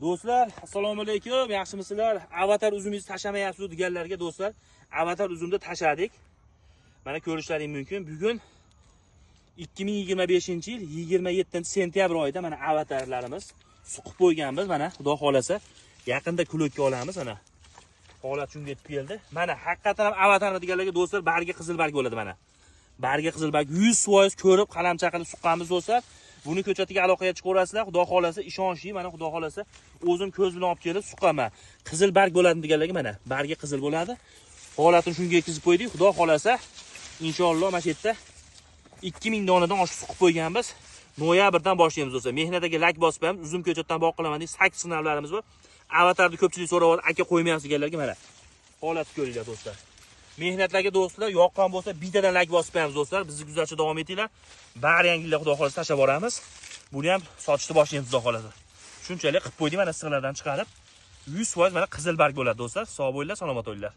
Do'stlar, assalomu alaykum. Yaxshimisizlar? Avatar uzumingizni tashamayapsiz deganlarga do'stlar, avatar uzumni tashadik. Mana ko'rishlaring mumkin. Bugun 2025-yil 27-sentyabr oyida mana avatarlarimiz suqib qo'yganmiz. Mana Xudo xolasa yaqinda kulokka olamiz mana. Holat shunga yetib keldi. Mana haqiqatan ham avatarmi deganlarga do'stlar, bargi qizil barg bo'ladi mana. Bargi qizil barg 100% ko'rib qalamcha qilib suqqanmiz do'stlar. Buni ko'chatiga aloqaga chiqaverasizlar. Xudo xolasa ishonchli, mana Xudo xolasa o'zim ko'z bilan olib kelib suqqanman. Qizil barg bo'ladi deganlarga mana bargi qizil bo'ladi. Holatini shunga yetkazib qo'ydik. Xudo xolasa inshaalloh mana shu yerda 2000 donadan oshiq suqib qo'yganmiz. Noyabrdan boshlaymiz do'stlar. Mehnatiga lak bosib qo'yamiz. Uzum ko'chatdan bog' qilaman degan 8 signallarimiz bor. Avatarni ko'pchilik so'rayapti, aka qo'ymayapsiz deganlarga mana holatni ko'ringlar do'stlar. Mehnatlarga do'stlar yoqqan bo'lsa bittadan lak bosib qo'yamiz do'stlar. Bizni kuzatishda davom etinglar. Bari yangilar Xudo xolasa tashlab boramiz. Buni ham sotishni boshlaymiz Xudo xolasa. Shunchalik qilib qo'ydik mana issiqlardan chiqarib. 100% mana qizil barg bo'ladi do'stlar. Sog' bo'linglar, salomat bo'linglar.